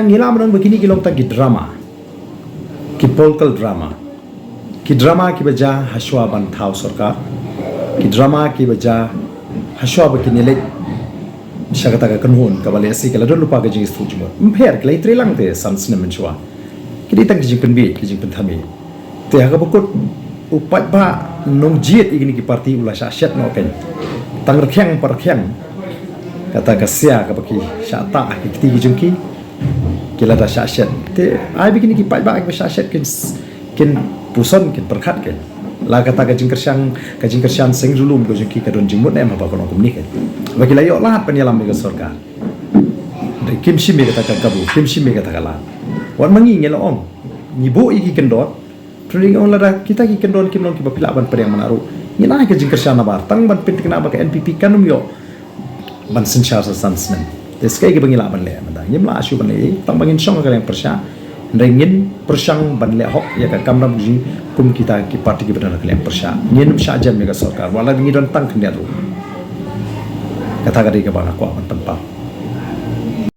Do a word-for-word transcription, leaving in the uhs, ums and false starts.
Ngi lah ban ong ba kine ki long tang ki drama, ki political drama, ki drama kiba jia hashwa ban thaw sorkar, ki drama kiba jia hashwa ba kin ïaleit sha kata ka kynhun kaba lehse ka la don lypa ka jingïathuh jingmut. Ym pher, ki la ïatrei lang te san snem mynshuwa. Ki dei tang ki jingpynbieit, ki jingpynthame. Te ha kaba kut u paidbah nongjied ïa kine ki party u la shah shet noh kein. Tang rkhiang pa rkhiang, kata ka sia kaba ki shah tah ha ki kti ki jong ki, ki la da shah shet. Te ai ba kine ki paidbah kiba shah shet kin s-, kin puson, kin pyrkhat kein. La kata ka jingkyrshan, ka jingkyrshan seng jyllum ka jong ki ka don jingmut ne em haba ka long kumne kein? Ba ki la ïoh lad ban ïalam ïa ka sorkar. Te kim shim ïa kata ka kabu, kim shim ïa kata ka lad. Wat ma ngi ngi la ong, ngi buh ïa ki kyndon. Te ngi ong lada kita ki kyndon kim long kiba phi lah ban pdiang mynta ruh, ngin ai ka jingkyrshan nabar tang ban pynthikna ba ka N P P kan ym ïoh ban synshar sa san snem. Te sa kaei kaba ngi lah ban leh mynta? Ngim lah shuh ban leh ei, tang ba ngin shong ha ka liang pyrshah. Hynrei ngin pyrshang ban leh hok ïa ka kamram jong ngi kum kita ki party kiba don ha ka liang pyrshah. Ngin ym shah jem ïa ka sorkar wat la ngi don tang khyndiat ruh. Kata ka dei kaba nga kwah ban pynpaw.